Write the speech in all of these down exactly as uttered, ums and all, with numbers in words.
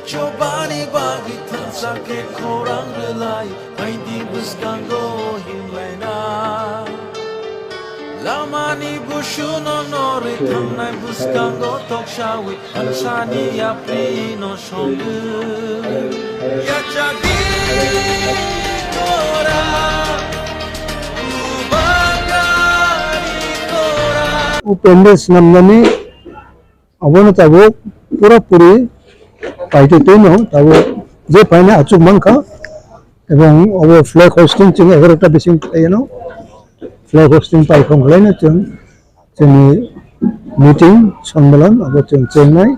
Chobani bagwi thansa khe khorang rwlai, phaidi bwskango himlaina. Lamani busuno norwi thangnai bwskango toksawi, thansani yaprino songwi. Yachagwi tora, bubagari tora. O pandal swnamnani Abono tabuk pura puri paitwi twino tabuk je phaina achuk mankha, ebong obo flag hosting chwng egarota bising phaiyano, flag hosting paikhom khlaino chwng chini meeting sonmelan abo chwng chengnai,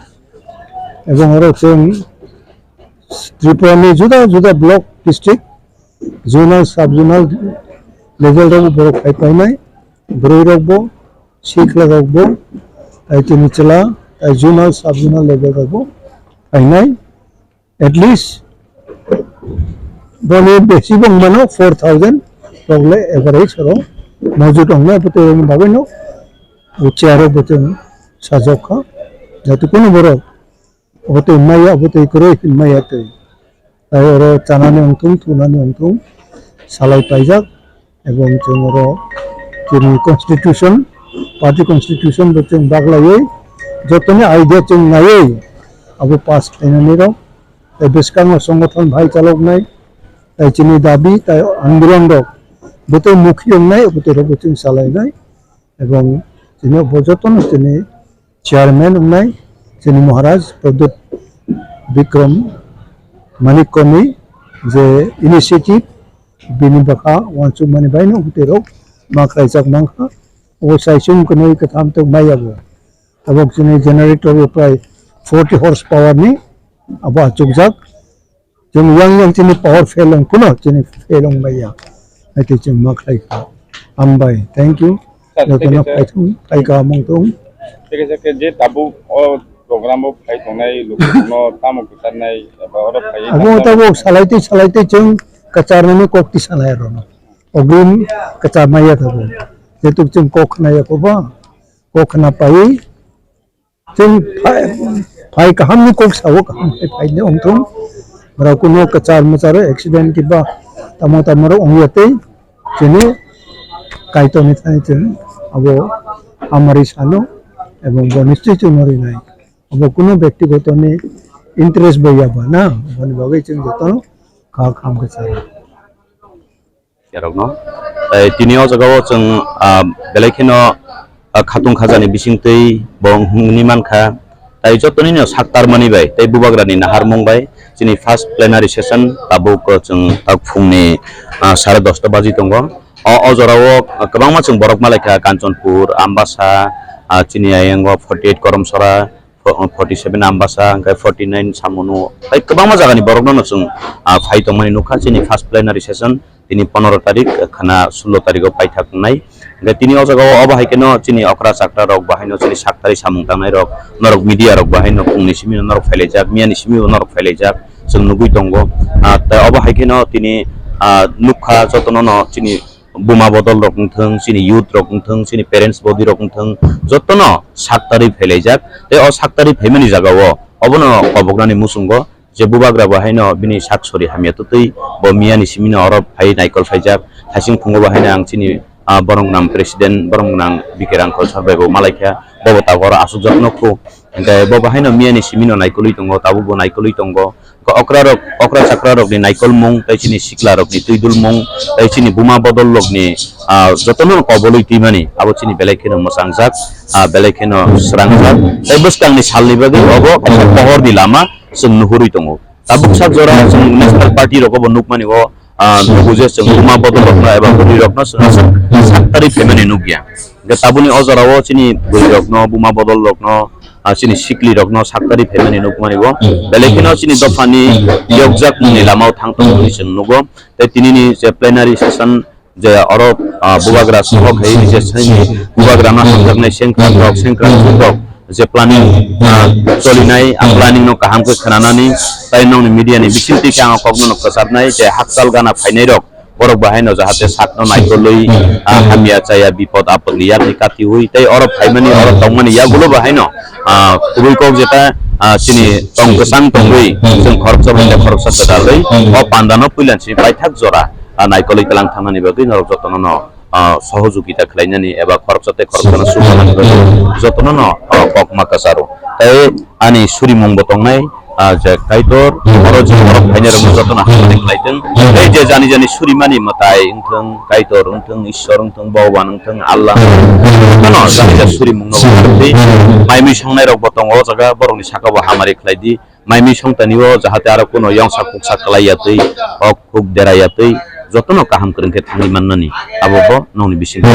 ebong oro chwng Tripura ni juda juda block, district, zonal, sub zonal level rok borok phai painai, bwrwi rok bo, sikla rok bo, tai tini chwla, tai zonal, sub zonal level rok bo phainai. At least boni besi bo wngmano four thousand rok le average oro mojut wngnai, abo tei bagwi no o chair rok bo chwng sajok kha, jatu kunu borok Obo twi maya, obo twi kwrwi maya twi. Tai oro chanani wngthung, thunani wngthung, salai paijak, ebong chwng oro chini constitution, party constitution bo chwng baglaiwi, jotoni idea chwng naiwi, abo pass khlainani rok, tai bwskango songothon bhai chaloknai, tai chini dabi, tai andolon rok, bwtwi mukhi wngnai, obo twi rok bo chwng salainai, ebong chini bo jotono chini chairman wngnai chini Maharaj Pradyot Bikram Manikya ni je initiative, bini bwkha uansukmani bai no bwtwi rok ma khlaijak mankha. O sai chwng kwnwi kwtham tok maya bo. Tabuk chini generator bo prai forty horse power ni abo achukjak. Chwng yang yang chini power fail wng phano chini fail wng bai ya. Hai tei chwng ma khlai kha. Hambai, thank you. Sir, jotono thank you, sir. Phai thung, phai kaham wng thung. Thik ase, khe je tabuk o program o phai tongnai lukurokno tamo kwcharnai eba oro phai abo tamo tabuk salai tei salai tei chwng kwcharnani kok ti salai rwno. Ogrim kwchar maya tabuk. Jetuk chwng kok khna ya ko ba. Kok khna pai. Chwng phai, phai kahamni kok sao, kaham hai phaini wngthung. Borok kuno kwchar mwcharo accident kiba tamo tamo rok wngya tei chini Kaitorni thani chwng abo hamari sano ebong bo nischoi chwngno rinai. Abo kuno byaktigotoni interest bo ya ba na, aboni bagwi chwng jotono kha kaham khe charo. Yarokno. Tai tini o jagao chwng, ah, belai kheno, ah, khatung khajani bisingtwi bo hwnwi mankha. Tai jotonino saktarmani bai tei bubagrani naharmung bai chini first plenary session tabuk, ah, chwng tak phungni, ah, sare dosta baji tongo. O, o jorao, ah, kwbangma chwng borok malaikha Kanchanpur, Ambasa, ah, chini ayango forty eight Koromsora, fo-, forty seven Ambasa, hwnkhe forty nine Samunu, tei kwbangma jagani borokno no chwng, ah, phai tongmani nukha. Chini first plenary session tini pondro tarik, khwna sullo tariko paithak wngnai. Hwnkhe tini o jagao obo hai kheno chini okra chakra rok bahaino chini saktari samung tangnai rok, norok media rok bahaino phungni simi norok phailaijak, miyani simi norok phailaijak, chwng nugui tongo. Ah, tei obo hai kheno tini, ah, nukha jotono no chini buma bodol rok wngthung, chini youth rok wngthung, chini parents body rok wngthung, jotono saktari phailaijak. Tei o saktari phaimani jagao obono koboknani muchungo je bubagra bo haino bini sak sori hamya twtwi bo miyani simino oro phai naikol phaijak. Thaising phungo bo haino ang chini, ah, borok gwnang president, borok gwnang B K Rangkhol sir bai bo malaikha, bobo tabuk oro asukjak nokho. Hwnkhe bo bo haino miyani simino naikolwi tongo, tabuk bo naikolwi tongo. Okra rok, okra chakra rokni naikolmung, tei chini sikla rokni twidulmung, tei chini buma bodol rokni, ah, jotono kobolwi twimani, abo chini belai kheno mwchangjak, ah, belai kheno srangjak, tei bwskangni salni bagwi obo kaisa pohorni lama chwng nuhurwi tongo. Tabuk sak jora chwng National Party rogo bo nukmani o, ah, nugo je chwng buma bodol rokno eba bwrwi rokno chwng sak-, saktari phaimani nukya. Hwnkhe tabukni o jorao chini bwrwi rokno, buma bodol rokno, ah, chini sikli rokno saktari phaimani nukmani o. Belai kheno chini dophani yokjak mungni lamao thang tongmani chwng nugo. Tei tinini je plenary session je oro, ah, bubagra sohor khaini je saini bubagrano hamjaknai sengkrak rok, sengkrak rok je planning, ah, cholinai, ah, planning no kaham khe khwnanani, tai nokni media ni bisingtwi khe ang o kokno no kwcharnai je hakchal gana phainai rok, borok bahaino jahate sakno naikolwi, ah, hamya chaya bipod apodni yakni katiwi tei oro phaimani, oro tongmani yagulo bahaino, ah, kubui kok jeta ah, chini tong kwchang tongwi, chwng khoroksa bai khoroksa kwtalwi o pandano puilan simi paithak jora, ah, naikolwi tlang thangnani bagwi norok jotono no, ah, sohojogita khlainani eba khoroksa tei khoroksano subarnani bagwi jotono no, ah, kokma kwcharo. Tei ani surimung bo tongnai, ah, je Kaitor, oro je borok phainai rokno jotono hamari khlaitwng. Tei je jani jani surimani mwtai wngthwng, Kaitor wngthwng, Ishwar wngthwng, Bhogoban wngthwng, Allah wngthwng, jotono jani jani surimungno wngthwng. Tei mai mui songnai rok bo tongo o jaga, borokni saka bo hamari khlaidi. Mai mui songtani o jahate aro kuno yongsa kuksa kwlai ya tei, o kuk dera ya tei, jotono kaham kwrwng khe thangwi mannani. Abo bo nokni bisingo.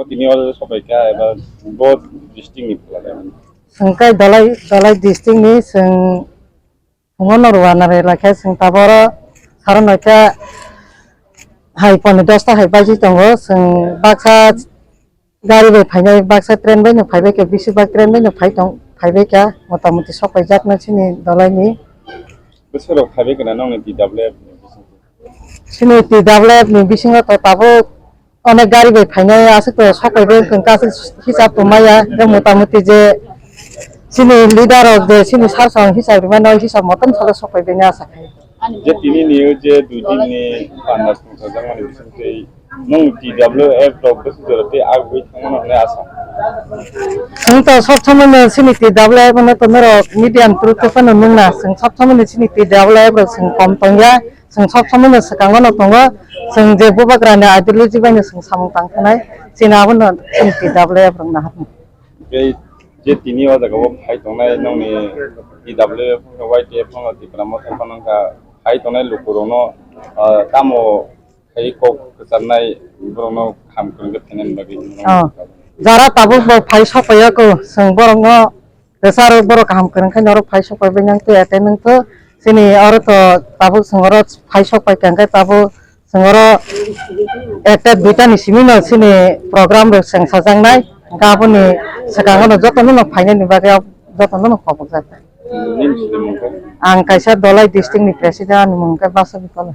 Tini o sobai kha eba bo district ni phalai. Chwng khe Dhalai, Dhalai district ni, chwng phungo no rwna rwlai khe, chwng tabuk oro saro noi khe hai poni dosta hai baji tongo, chwng baksa gari bai phainai, baksa train bai no phaibai khe, bisi bak train bai no phai tong, phaibai kha, mota moti sok paijak no chini Dhalai ni. Bwswk rok phaibai khna nokni T W F ni bisingo? Chini T W F ni bisingo to tabuk onek gari bai phainai, aswk to sok pai bai wngkha, aswk hisab to maya, tei mota moti je chini leader rok je chini sar song hisab rimano, hisab motom salo sok pai bai asa khai. Je tini ni je dui din ni panda songchajakmani bisingtwi nwng T W F rok bwswk jora tei agwi thangmano hwnwi asa. Chwng to sob somoi no chini T W F no to norok media ni through tei phano nungna, chwng sob somoi no chini T W F rok chwng kom tongya. Chwng sob somoi no swkango no tongo, chwng je bubagrani ideology bai no chwng samung tang khanai, chini abono chini T W F rok naharnai. Tei je tini o jaga o phai tongnai nokni T W F no Y T F no Tipra Motha phano wngkha, phai tongnai lukurokno, ah, tamo khai kok kwcharnai borokno kaham kwrwng khe phainani bagwi. Oh. Jara tabuk bo phai sokpaiya kho, chwng borokno kwcharo borok kaham kwrwng khe norok phai sokpai bai nang twi ate nang twi chini oro to tabuk chwng oro phai sokpai kha hwnkhe tabuk chwng oro ekta duita ni simi no chini program rok chwng sajaknai hwnkhe aboni swkango no jotono no phainani bagwi jotono no khobokjak. Nini sini mungkha? Ang kaisa Dhalai district ni president, ani mung khe Basa Bikolo.